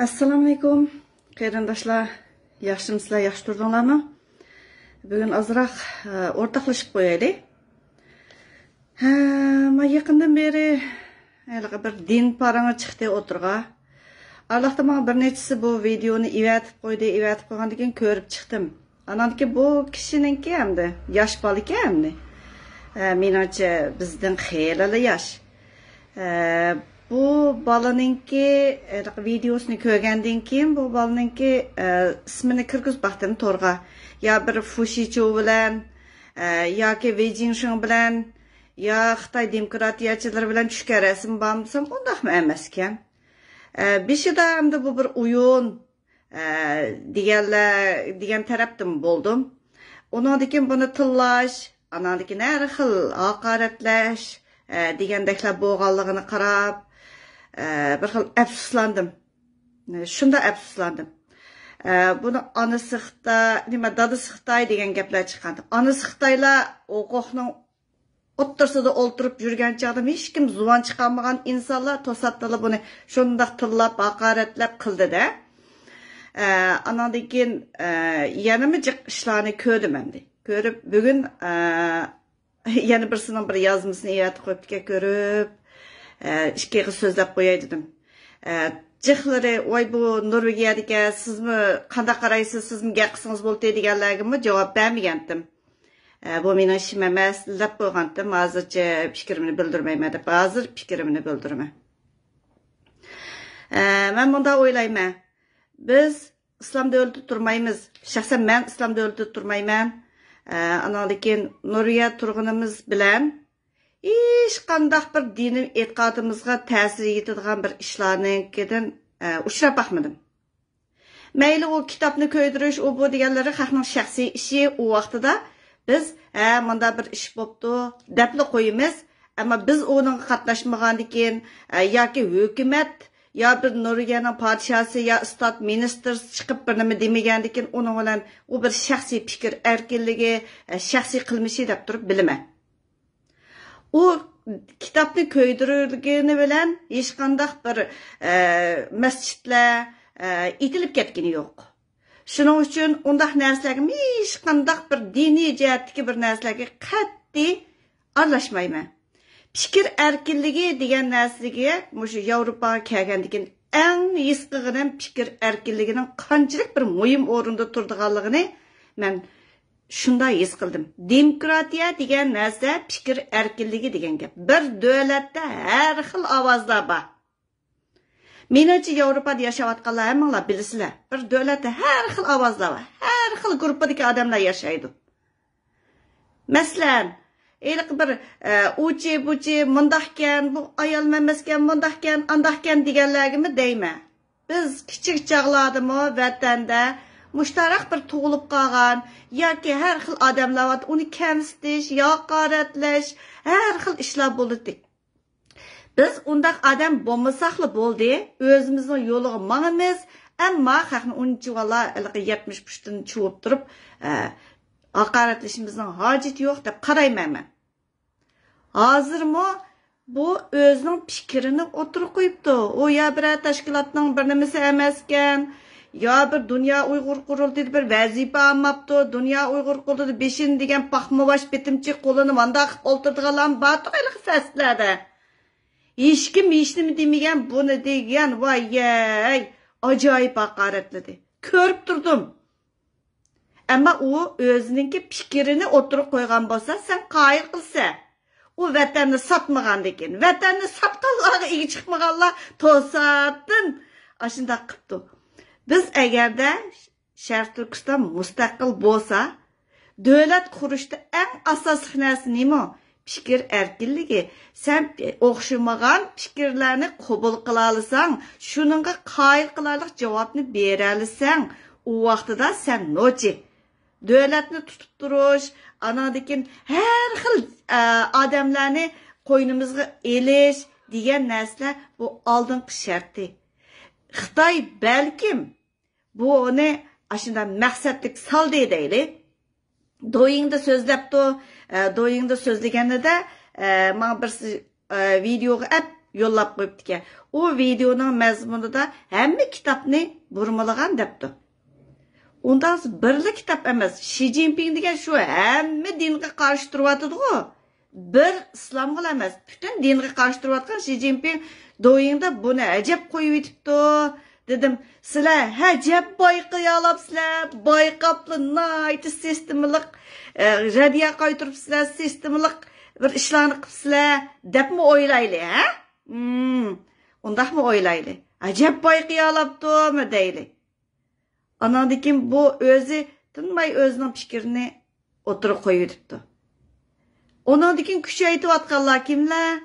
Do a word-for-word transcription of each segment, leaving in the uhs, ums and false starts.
ئەسسالامۇئەلەيكۇم، قېرىنداشلار. ياخشىمۇسىلەر؟ ياخشى تۇردۇڭلارمۇ؟ بۈگۈن ئازراق، ئە، ئورتاقلىشىپ قويايلى. ھە، ما يېقىندىن بېرى ھېلىقى بىر دىن پاراڭى چىقتى ئوتتۇرىغا. ئارىلىقتا ماڭا بىر نەچچىسى بۇ ۋىدېئونى ئېۋەتىپ قويدى، ئېۋەتىپ قويغاندىن كېيىن كۆرۈپ چىقتىم. ئانان كېيىن بۇ كىشىنىڭكى ئەمدى ياش بالىكەن ئەمدى. ئە، مېنىڭچە بىزدىن خېلىلا ياش. ئە، بۇ بالىنىڭكى، ئە، ۋىدېئوسىنى كۆرگەندىن كېيىن بۇ بالىنىڭكى، ئە، ئىسمىنى كىرگۈزۈپ باقتىم تورغا. يا بىر فۇشىچۇ بىلەن، ئە، ياكى ۋېي جىنشىڭ بىلەن، يا خىتاي دېموكراتىيەچىلىرى بىلەن چۈشكەن رەسىم بارمۇ دېسەم، ئۇنداقمۇ ئەمەسكەن. ئە، بېشىدا ئەمدى بۇ بىر ئويۇن، ئە، دېگەنلەر، دېگەن تەرەپتىن بولدۇم. ئۇنىڭدىن كېيىن بۇنى تىللاش، ئاناندىن كېيىن ھەر خىل ھاقارەتلەش، ئە، دېگەندەكلەر بولغانلىقىنى قاراپ، ئە، بىر خىل ئەپسۇسلاندىم. شۇنداق ئەپسۇسلاندىم. ئە، بۇنى ئانىسى خىتاي، نېمە، دادىسى خىتاي دېگەن گەپلەر چىققان. ئانىسى خىتايلار ھوقۇقنىڭ ئوتتۇرىسىدا ئولتۇرۇپ يۈرگەن چاغدا ھېچكىم زۇۋان چىقارمىغان ئىنسانلار توساتتىنلا بۇنى شۇنداق تىللاپ، ھاقارەتلەپ قىلدى-دە. ئە، ئاناندىن كېيىن، ئە، يەنىمۇ جىق ئىشلارنى كۆردۈم ئەمدى. كۆرۈپ، بۈگۈن، ئە، يەنە بىرسىنىڭ بىر يازمىسىنى ئېۋەتىپ قويۇپتىكەن، كۆرۈپ، ئە، ئىككى ئېغىز سۆزلەپ قوياي دېدىم. ئە، جىقلىرى، ۋاي، بۇ نورۋېگىيەدىكەن، سىزمۇ قانداق قارايسىز، سىزمۇ گەپ قىلسىڭىز بولدى دېگەنلەرگىمۇ جاۋاب بەرمىگەنتىم. ئە، بۇ مېنىڭ ئىشىم ئەمەس، دەپ قويغانتىم. ھازىرچە پىكرىمنى بىلدۈرمەيمەن دەپ، ھازىر پىكرىمنى بىلدۈرىمەن. ئە، مەن مۇنداق ئويلايمەن. بىز ئىسلام دۆلىتىدە تۇرمايمىز. شەخسەن مەن ئىسلام دۆلىتىدە تۇرمايمەن. ئە، ئاناندىن كېيىن نورۋېگىيە تۇرغىنىمىز بىلەن ھېچقانداق بىر دىنىي ئېتىقادىمىزغا تەسىر يېتىدىغان بىر ئىشلارنىڭكىدىن، ئە، ئۇچراپ باقمىدىم. مەيلى ئۇ كىتابنى كۆيدۈرۈش، ئۇ بۇ دېگەنلىرى خەقنىڭ شەخسىي ئىشى. ئۇ ۋاقتىدا بىز، ھە، مۇنداق بىر ئىش بوپتۇ، دەپلا قويىمىز. ئەمما بىز ئۇنىڭغا قاتناشمىغاندىكىن، ئە، ياكى ھۆكۈمەت، يا بىر نورۋېگىيەنىڭ پادىشاسى، يا ستات مىنىستىرسى چىقىپ بىر نېمە دېمىگەندىكىن، ئۇنىڭ بىلەن ئۇ بىر شەخسىي پىكىر ئەركىنلىكى، ئە، شەخسىي قىلمىشى دەپ تۇرۇپ بىلىمەن. ئۇ كىتابنى كۆيدۈرگىنى بىلەن ھېچقانداق بىر، ئە، مەسچىتلەر، ئە، ئېتىلىپ كەتكىنى يوق. شۇنىڭ ئۈچۈن ئۇنداق نەرسىلەرگە ھېچقانداق بىر دىنىي جەھەتتىكى بىر نەرسىلەرگە قەتئىي ئارىلاشمايمەن. پىكىر ئەركىنلىكى دېگەن نەرسىگە مۇشۇ ياۋروپاغا كەلگەندىن كېيىن ئەڭ ھېس قىلغىنىم پىكىر ئەركىنلىكىنىڭ قانچىلىك بىر مۇھىم ئورۇندا تۇرىدىغانلىقىنى مەن شۇنداق ھېس قىلدىم. دېموكراتىيە دېگەن نەرسە پىكىر ئەركىنلىكى دېگەن گەپ. بىر دۆلەتتە ھەر خىل ئاۋازلار بار. مېنىڭچە، ياۋروپادا ياشاۋاتقانلار ھەممىڭلار بىلىسىلەر. بىر دۆلەتتە ھەر خىل ئاۋازلار بار. ھەر خىل گۇرۇپپىدىكى ئادەملەر ياشايدۇ. مەسىلەن، ھېلىقى بىر، ئە، ئۇچى، بۇچى، مۇنداقكەن، بۇ ئايال ئەمەسكەن، مۇنداقكەن، ئانداقكەن دېگەنلەرگىمۇ دەيمەن. بىز كىچىك چاغلاردىمۇ ۋەتەندە مۇشتاراق بىر تۇغۇلۇپ قالغان ياكى ھەر خىل ئادەملەر بار، ئۇنى كەمسىتىش، ھاقارەتلەش، ھەر خىل ئىشلار بولىدۇ. بىز ئۇنداق ئادەم بولمىساقلا بولدى، ئۆزىمىزنىڭ يولىغا ماڭىمىز، ئەمما خەقنى ئۇنچىۋالا ھېلىقى يەتمىش پۇشتىنى چۇۋۇپ تۇرۇپ، ئە، ھاقارەتلىشىمىزنىڭ ھاجىتى يوق دەپ قارايمەن مەن. ھازىرمۇ بۇ ئۆزىنىڭ پىكرىنى ئوتتۇرىغا قويۇپتۇ. ئۇ يا بىرەر تەشكىلاتنىڭ بىر نېمىسى ئەمەسكەن، يا بىر دۇنيا ئۇيغۇر قۇرۇلتىيىدا بىر ۋەزىپە ئالماپتۇ. دۇنيا ئۇيغۇر قۇرۇلتىيىدا بېشىنى دېگەن پاخما باش بېتىمچى قولىنى مانداق قىلىپ ئولتۇرىدىغانلارمۇ باردۇق ھېلىقى سەسلەردە. ھېچكىم ھېچنېمە دېمىگەن، بۇنى دېگەن، ۋاي يەي، ئاجايىپ ھاقارەتلىدى. كۆرۈپ تۇردۇم. ئەمما ئۇ ئۆزىنىڭكى پىكرىنى ئوتتۇرىغا قويغان بولسا، سەن قايىل قىلىسەن. ئۇ ۋەتەننى ساتمىغاندىكىن، ۋەتەننى ساتقانلارغا ئىگە چىقمىغانلار توساتتىن ئاشۇنداق قىپتۇ. بىز ئەگەردە شەرقىي تۈركىستان مۇستەقىل بولسا، دۆلەت قۇرۇشتا ئەڭ ئاساسلىق نەرسە نېمە؟ پىكىر ئەركىنلىكى. سەن ئوخشىمىغان پىكىرلەرنى قوبۇل قىلالىساڭ، شۇنىڭغا قايىل قىلارلىق جاۋابنى بېرەلىسەڭ، ئۇ ۋاقتىدا سەن نوچى. دۆلەتنى تۇتۇپ تۇرۇش، ئاناندىن كېيىن ھەر خىل، ئە، ئادەملەرنى قوينىمىزغا ئېلىش دېگەن نەرسىلەر بۇ ئالدىنقى شەرتى. خىتاي بەلكىم بۇنى ئاشۇنداق مەقسەتلىك سالدى دەيلى. دويىڭدا سۆزلەپتۇ. ئە، دويىڭدا سۆزلىگەنىدە، ئە، ماڭا بىرسى، ئە، ۋىدېئوغا ئەپ يوللاپ قويۇپتىكەن. ئۇ ۋىدېئونىڭ مەزمۇنىدا ھەممە كىتابنى بۇرمىلىغان دەپتۇ. ئۇنداق بىرلا كىتاب ئەمەس، شى جىنپىڭ دېگەن شۇ ھەممە دىنغا قارشى تۇرۇۋاتىدىغۇ. بىر ئىسلامغىلا ئەمەس، پۈتۈن دىنغا قارشى تۇرۇۋاتقان شى جىنپىڭ دويىڭدا بۇنى ئەجەب قويۇۋېتىپتۇ. دېدىم، سىلەر ھەجەپ بايقىيالاپسىلەر، بايقاپلا ناھايىتى سىستېمىلىق، ئە، رەددىيە قايتۇرۇپسىلەر، سىستېمىلىق بىر ئىشلارنى قىپسىلەر، دەپمۇ ئويلايلى، ھە؟ ھىم، ئۇنداقمۇ ئويلايلى. ئەجەب بايقىيالاپتۇمۇ دەيلى. ئاناندىن كېيىن بۇ ئۆزى تىنماي ئۆزىنىڭ پىكرىنى ئوتتۇرىغا قويۇۋېتىپتۇ. ئۇنىڭدىن كېيىن كۈچەيتىۋاتقانلار كىملەر؟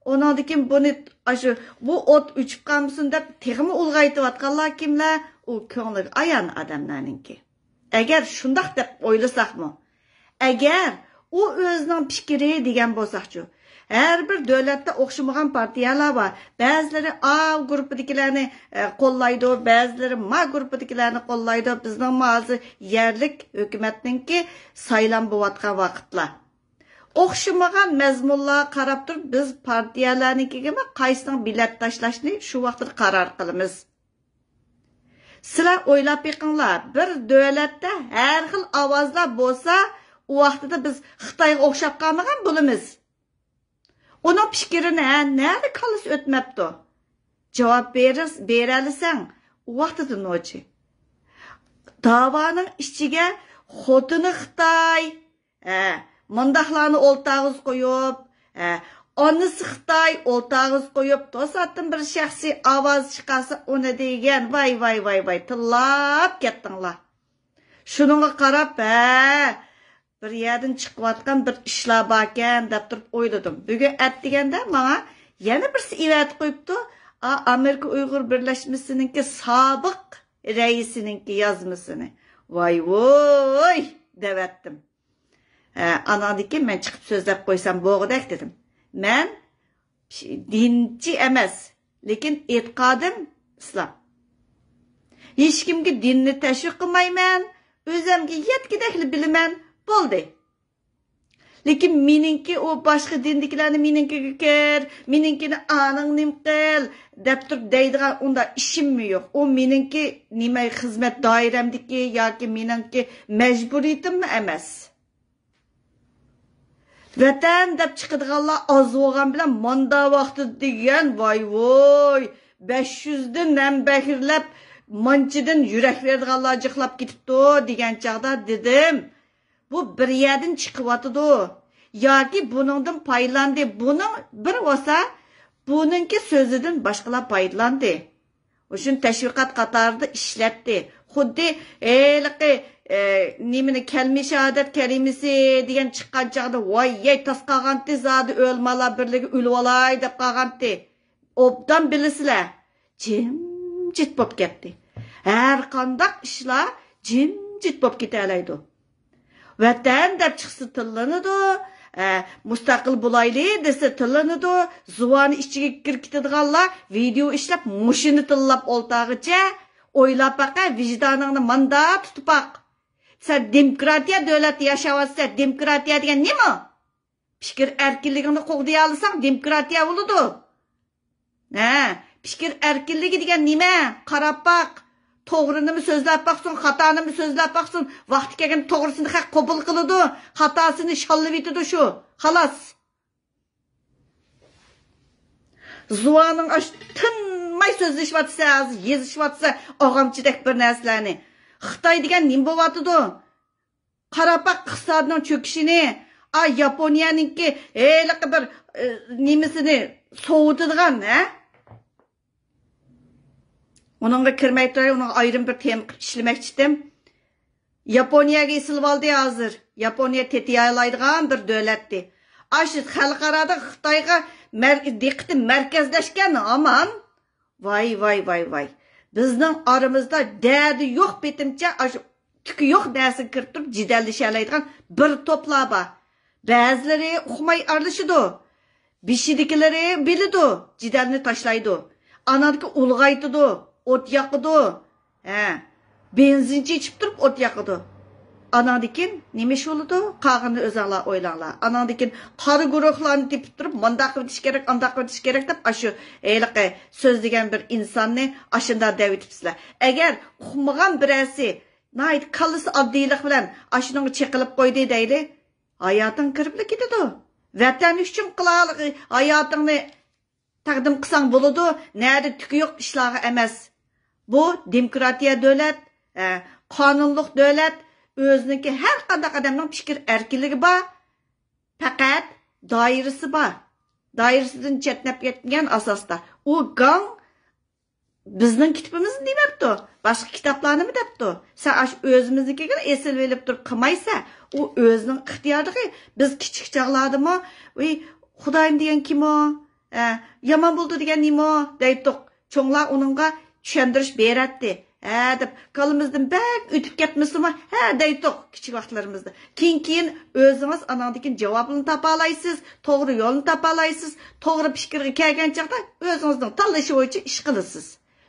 ئۇنىڭدىن كېيىن بۇنى، ئاشۇ، بۇ ئوت ئۆچۈپ قالمىسۇن دەپ تېخىمۇ ئۇلغايتىۋاتقانلار كىملەر؟ ئۇ كۆڭلىگە ئايان ئادەملەرنىڭكى. ئەگەر شۇنداق دەپ ئويلىساقمۇ، ئەگەر ئۇ ئۆزىنىڭ پىكرى دېگەن بولساقچۇ، ھەر بىر دۆلەتتە ئوخشىمىغان پارتىيەلەر بار. بەزىلىرى ئا گۇرۇپپىدىكىلەرنى، ئە، قوللايدۇ، بەزىلىرى ما گۇرۇپپىدىكىلەرنى قوللايدۇ. بىزنىڭمۇ ھازىر يەرلىك ھۆكۈمەتنىڭكى سايلام بولۇۋاتقان ۋاقىتلار. ئوخشىمىغان مەزمۇنلارغا قاراپ تۇرۇپ، بىز پارتىيەلەرنىڭكىگىمۇ قايسىنىڭ بېلەت تاشلاشنى شۇ ۋاقىتتا قارار قىلىمىز. سىلەر ئويلاپ بېقىڭلار، بىر دۆلەتتە ھەر خىل ئاۋازلار بولسا، ئۇ ۋاقتىدا بىز خىتايغا ئوخشاپ قالمىغان بولىمىز. ئۇنىڭ پىكرىنى ھە، نەدە كاللىسى ئۆتمەپتۇ؟ جاۋاب بېرىس-، بېرەلىسەڭ، ئۇ ۋاقتىدا نوچى. داۋانىڭ ئىچىگە خوتۇنى خىتاي، ھە، مۇنداقلارنى ئولتاغىز قويۇپ، ھە، ئانىسى خىتاي ئولتاغىز قويۇپ، توساتتىن بىر شەخسىي ئاۋاز چىقارسا، ئۇنى دېگەن، ۋاي، ۋاي، ۋاي، ۋاي، تىللاپ كەتتىڭلار. شۇنىڭغا قاراپ، ھە، بىر يەردىن چىقىۋاتقان بىر ئىشلار باركەن، دەپ تۇرۇپ ئويلىدىم. بۈگۈن ئەتىگەندە ماڭا يەنە بىرسى ئېۋەتىپ قويۇپتۇ. ئا، ئامېرىكا ئۇيغۇر بىرلەشمىسىنىڭكى سابىق رەئىسىنىڭكى يازمىسىنى. ۋاي ۋوي، دەۋەتتىم. ھە، ئاناندىن كېيىن مەن چىقىپ سۆزلەپ قويسام بوغۇدەك دېدىم. مەن دىنچى ئەمەس، لېكىن ئېتىقادىم ئىسلام. ھېچكىمگە دىننى تەشۋىق قىلمايمەن، ئۆزەمگە يەتكۈدەكلا بىلىمەن، بولدى. لېكىن مېنىڭكى ئۇ باشقا دىندىكىلەرنى مېنىڭكىگە كىر، مېنىڭكىنى ئانىڭ نېمە قىل، دەپ تۇرۇپ دەيدىغان ئۇنداق ئىشىممۇ يوق. ئۇ مېنىڭكى نېمە خىزمەت دائىرەمدىكى ياكى مېنىڭكى مەجبۇرىيىتىممۇ ئەمەس. ۋەتەن دەپ چىقىدىغانلار ئاز بولغان بىلەن ماندا ۋاقتىدا دېگەن، ۋاي ۋوي، بەش يۈزدىن ھەم بەكرىلەپ، مانچىدىن يۈرەك بېرىدىغانلار جىقلاپ كېتىپتۇ دېگەن چاغدا دېدىم، بۇ بىر يەردىن چىقىۋاتىدۇ ياكى بۇنىڭدىن پايدىلاندى. بۇنىڭ بىر بولسا، بۇنىڭكى سۆزىدىن باشقىلار پايدىلاندى. شۇنى تەشۋىقات قاتارىدا ئىشلەتتى. خۇددى ھېلىقى، ئە، نېمىنى، كەلمە شاھادەت كەلىمىسى دېگەن چىققان چاغدا، ۋاي يەي، تاس قالغانتى، زادى ئۆلىمالار بىرلىكى ئۆلۈۋالاي دەپ قالغانتى. ئوبدان بىلىسىلەر، جىمجىت بولۇپ كەتتى. ھەر قانداق ئىشلار جىمجىت بولۇپ كېتەلەيدۇ. ۋەتەن دەپ چىقسا تىللىنىدۇ، ئە، مۇستەقىل بولايلى دېسە تىللىنىدۇ، زۇۋانى ئىچىگە كىرىپ كېتىدىغانلار ۋىدېئو ئىشلەپ مۇشۇنى تىللاپ ئولتاغىچە، ئويلاپ باقە، ۋىجدانىڭنى ماندا تۇتۇپ باق. سەن دېموكراتىيە دۆلەتتە ياشاۋاتىسەن، دېموكراتىيە دېگەن نېمە؟ پىكىر ئەركىنلىكىڭنى قوغدىيالىساڭ دېموكراتىيە بولىدۇ. ھە، پىكىر ئەركىنلىكى دېگەن نېمە؟ قاراپ باق. توغرىنىمۇ سۆزلەپ باقسۇن، خاتانىمۇ سۆزلەپ باقسۇن. ۋاقتى كەلگەندە توغرىسىنى خەق قوبۇل قىلىدۇ، خاتاسىنى شاللىۋېتىدۇ شۇ. خالاس. زۇۋانىڭ ئاش تىنماي سۆزلىشىۋاتىسەن، ھازىر يېزىشىۋاتىسەن ئاغامچىدەك بىر نەرسىلەرنى. خىتاي دېگەن نېمە بولۇۋاتىدۇ؟ قاراپ باق ئىقتىسادنىڭ چۆكۈشىنى، ئا، ياپونىيەنىڭكى ھېلىقى بىر، ئى، نېمىسىنى سوۋۇتىدىغان، ھە؟ ئۇنىڭغا كىرمەي تۇراي، ئۇنىڭغا ئايرىم بىر تېما قىلىپ ئىشلىمەكچىدىم. ياپونىيەگە ئېسىلىۋالدى ھازىر. ياپونىيە تېتىيالايدىغان بىر دۆلەتتى. ئاشۇ خەلقئارادا خىتايغا مەر-، دىققىتى مەركەزلەشكەن ھامان. ۋاي، ۋاي، ۋاي، ۋاي. بىزنىڭ ئارىمىزدا دەردى يوق پېتىمچە، ئاشۇ تۈكى يوق نەرسىگە كىرىپ تۇرۇپ جېدەللىشەلەيدىغان بىر توپلار بار. بەزىلىرى ئۇقماي ئارىلىشىدۇ. بېشىدىكىلىرى بىلىدۇ، جېدەلنى تاشلايدۇ. ئاناندىكى ئۇلغايتىدۇ، ئوت ياقىدۇ. ھە، بېنزىن چېچىپ تۇرۇپ ئوت ياقىدۇ. ئاناندىكىن نېمە ئىش بولىدۇ؟ قالغىنىنى ئۆزۈڭلار ئويلاڭلار. ئاناندىكىن قارا گۇرۇھلارنى تېپىپ تۇرۇپ، مۇنداق قىلىۋېتىش كېرەك، ئانداق قىلىۋېتىش كېرەك دەپ، ئاشۇ ھېلىقى سۆزلىگەن بىر ئىنساننى ئاشۇنداق دەۋېتىپسىلەر. ئەگەر ئۇقمىغان بىرەرسى ناھايىتى كاللىسى ئاددىيلىق بىلەن ئاشۇنىڭغا چېقىلىپ قويدى دەيلى، ھاياتىڭ كىرىپلا كېتىدۇ. ۋەتەن ئۈچۈن قىلالىغى ھاياتىڭنى تەقدىم قىلساڭ بولىدۇ، نەدە تۈكى يوق ئىشلارغا ئەمەس. بۇ دېموكراتىيە دۆلەت، ئە، قانۇنلۇق دۆلەت، ئۆزىنىڭكى ھەر قانداق ئادەمنىڭ پىكىر ئەركىنلىكى بار، پەقەت دائىرىسى بار. دائىرىسىدىن چەتنەپ كەتمىگەن ئاساستا. ئۇ گاڭ بىزنىڭ كىتابىمىزنى دېمەپتۇ، باشقا كىتابلارنىمۇ دەپتۇ. سەن ئاشۇ ئۆزىمىزنىڭكىگىلا ئېسىلىۋېلىپ تۇرۇپ قىلمايسەن، ئۇ ئۆزىنىڭ ئىختىيارلىقى. بىز كىچىك چاغلاردىمۇ، ۋىي، خۇدايىم دېگەن كىم ئۇ؟ ھە، يامان بولىدۇ دېگەن نېمە ئۇ؟ دەيتتۇق. چوڭلار ئۇنىڭغا چۈشەندۈرۈش بېرەتتى. ھە دەپ، كاللىمىزدىن بەك ئۆتۈپ كەتمىسىمۇ، ھە دەيتتۇق كىچىك ۋاقىتلىرىمىزدا. كېيىن-كېيىن ئۆزىڭىز ئاناندىن كېيىن جاۋابىنى تاپالايسىز، توغرا يولنى تاپالايسىز، توغرا پىكىرگە كەلگەن چاغدا ئۆزىڭىزنىڭ تاللىشى بويىچە ئىش قىلىسىز.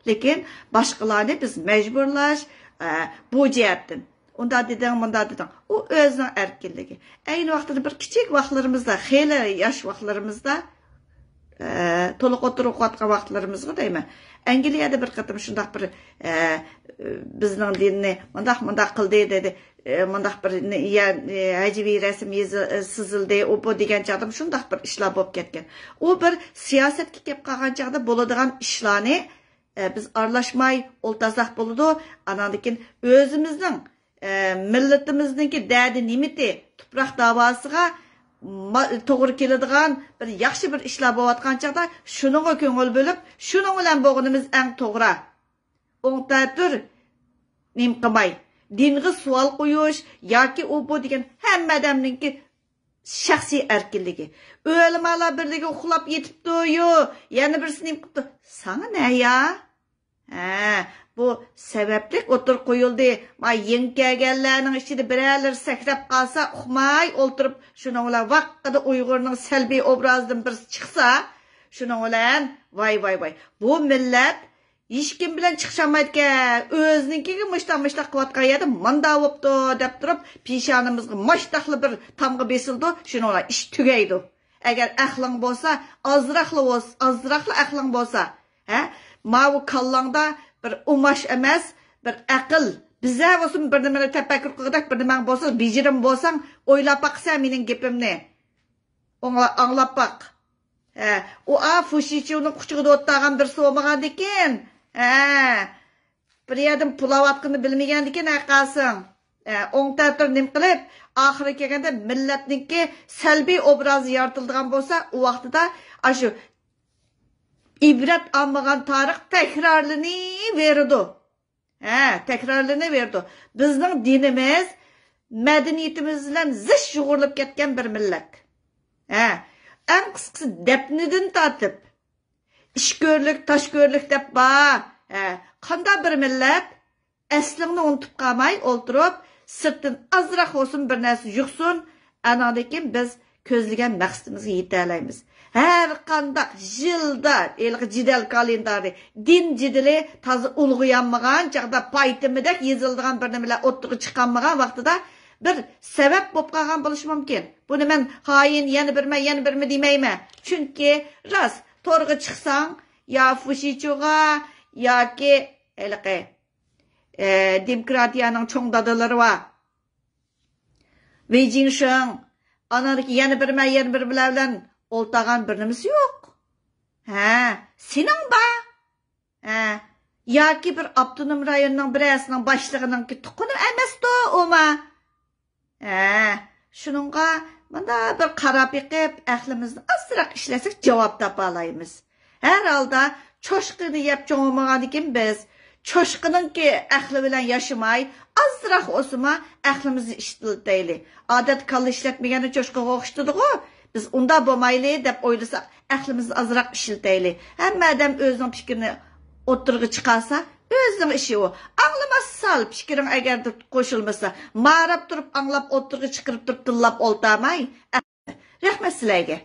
لېكىن باشقىلارنى بىز مەجبۇرلاش، ئە، بۇ جەھەتتىن ئۇنداق دېدىڭ، مۇنداق دېدىڭ. ئۇ ئۆزىنىڭ ئەركىنلىكى. ئەينى ۋاقتىدا بىر كىچىك ۋاقىتلىرىمىزدا، خېلى ياش ۋاقىتلىرىمىزدا، ئە، تولۇق ئوتتۇرا ئوقۇۋاتقان ۋاقىتلىرىمىزغۇ دەيمەن. ئەنگلىيەدە بىر قېتىم شۇنداق بىر، ئە، بىزنىڭ دىننى مۇنداق، مۇنداق قىلدى دېدى. ئە، مۇنداق بىر نى-، يە-، ئە، ھەجۋىي رەسىم يېزى-، ئە، سىزىلدى، ئۇ بۇ دېگەن چاغدا شۇنداق بىر ئىشلار بولۇپ كەتكەن. ئۇ بىر سىياسەتكە كەپ قالغان چاغدا بولىدىغان ئىشلارنى، ئە، بىز ئارىلاشماي ئولتۇرساق بولىدۇ. ئاناندىن كېيىن ئۆزىمىزنىڭ، ئە، مىللىتىمىزنىڭكى دەردى نېمىتى، تۇپراق داۋاسىغا ما-، توغرا كېلىدىغان بىر ياخشى بىر ئىشلار بولۇۋاتقان چاغدا شۇنىڭغا كۆڭۈل بۆلۈپ، شۇنىڭ بىلەن بولغىنىمىز ئەڭ توغرا. ئوڭ تەتۈر نېمە قىلماي، دىنغا سوئال قويۇش ياكى ئۇ بۇ دېگەن ھەممە ئادەمنىڭكى شەخسىي ئەركىنلىكى. ئۆلىمالار بىرلىكى ئۇخلاپ يېتىپتۇ، يو، يەنە بىرسى نېمە قىپتۇ؟ ساڭا نە يا؟ ھە، بۇ سەۋەبلىك ئوتتۇرىغا قويۇلدى. ما يېڭى كەلگەنلەرنىڭ ئىچىدە بىرەرلىرى سەكرەپ قالسا، ئۇقماي ئولتۇرۇپ، شۇنىڭ بىلەن ۋاققىدە ئۇيغۇرنىڭ سەلبىي ئوبرازىدىن بىرسى چىقسا، شۇنىڭ بىلەن ۋاي، ۋاي، ۋاي. بۇ مىللەت ھېچكىم بىلەن چىقىشالمايدىكەن، ئۆزىنىڭكىگە مۇشتاق، مۇشتاق قىلىۋاتقان يەردە ماندا بوپتۇ دەپ تۇرۇپ، پېشانىمىزغا ماشتاقلا بىر تامغا بېسىلىدۇ، شۇنىڭ بىلەن ئىش تۈگەيدۇ. ئەگەر ئەقلىڭ بولسا، ئازراقلا بولسا، ئازراقلا ئەقلىڭ بولسا، ھە؟ ماۋۇ كاللاڭدا بىر ئۇماش ئەمەس، بىر ئەقىل، بىزە بولسۇن بىر نېمىنى تەپەككۇر قىلغۇدەك بىر نېمەڭ بولسا، بېجىرىم بولساڭ، ئويلاپ باقىسەن مېنىڭ گېپىمنى. ئوڭلا-، ئاڭلاپ باق. ھە، ئۇ ئا فۇشىچيۇنىڭ قۇچىقىدا ئولتۇرغان بىرسى بولمىغاندىكىن، ھە، بىر يەردىن پۇل ئاۋاتقىنىنى بىلمىگەندىكىن، ھە، قاسىڭ. ھە، ئوڭ تەتۈر نېمە قىلىپ، ئاخىرى كەلگەندە مىللەتنىڭكى سەلبىي ئوبرازى يارىتىلىدىغان بولسا، ئۇ ۋاقتىدا ئاشۇ ئىبرەت ئالمىغان تارىخ تەكرارلىنىۋېرىدۇ. ھە، تەكرارلىنىۋېرىدۇ. بىزنىڭ دىنىمىز مەدەنىيىتىمىز بىلەن زىچ يۇغۇرۇلۇپ كەتكەن بىر مىللەت. ھە، ئەڭ قىسقىسى دەپنىدىن تارتىپ، ئىچكۆرلۈك، تاشكۆرلۈك دەپ بار. ھە، قانداق بىر مىللەت ئەسلىڭنى ئۇنتۇپ قالماي ئولتۇرۇپ، سىرتتىن ئازراق بولسۇن بىر نەرسە يۇقسۇن، ئاناندىن كېيىن بىز كۆزلىگەن مەقسىتىمىزگە يېتەلەيمىز. ھەر قانداق يىلدا ھېلىقى جېدەل كالېندارى، دىن جېدىلى تازا ئۇلغىيالمىغان چاغدا، پايتىمىدەك يېزىلىدىغان بىر نېمىلەر ئوتتۇرىغا چىقالمىغان ۋاقتىدا بىر سەۋەب بولۇپ قالغان بولۇشى مۇمكىن. بۇنى مەن خائىن، يەنە بىرمە، يەنە بىرمە دېمەيمەن. چۈنكى راست، تورغا چىقساڭ، يا فۇشىچيۇغا ياكى ھېلىقى، ئە، دېموكراتىيەنىڭ چوڭ دادىلىرى بار. ۋېي جىنشېڭ، ئانىڭدىكى يەنە بىر مەن، يەنە بىر بىلەن ئولتۇرغان بىر نېمىسى يوق. ھە، سېنىڭ بار. ھە، ياكى بىر ئاپتونوم رايوننىڭ بىرەرسىنىڭ باشلىقىنىڭكى تۇققىنى ئەمەستۇ ئۇما. ھە، شۇنىڭغا مۇنداق بىر قاراپ بېقىپ، ئەقلىمىزنى ئازراق ئىشلەتسەك جاۋاب تاپالايمىز. ھەر ھالدا چوشقىنى يەپ چوڭ بولمىغاندىكىن بىز چوشقىنىڭكى ئەقلى بىلەن ياشىماي، ئازراق بولسىمۇ ئەقلىمىزنى ئىشلىتەيلى. ئادەتتە كاللا ئىشلەتمىگەننى چوشقىغا ئوخشىتىدىغۇ. بىز ئۇنداق بولمايلى دەپ ئويلىساق، ئەقلىمىزنى ئازراق ئىشلىتەيلى. ھەممە ئادەم ئۆزىنىڭ پىكرىنى ئوتتۇرىغا چىقارسا، ئۆزىنىڭ ئىشى ئۇ. ئاڭلىماسسال، پىكرىڭ ئەگەردە قوشۇلمىسا، ماراپ تۇرۇپ ئاڭلاپ، ئوتتۇرىغا چىقىرىپ تۇرۇپ تىللاپ ئولتۇرماي. رەھمەت سىلەرگە.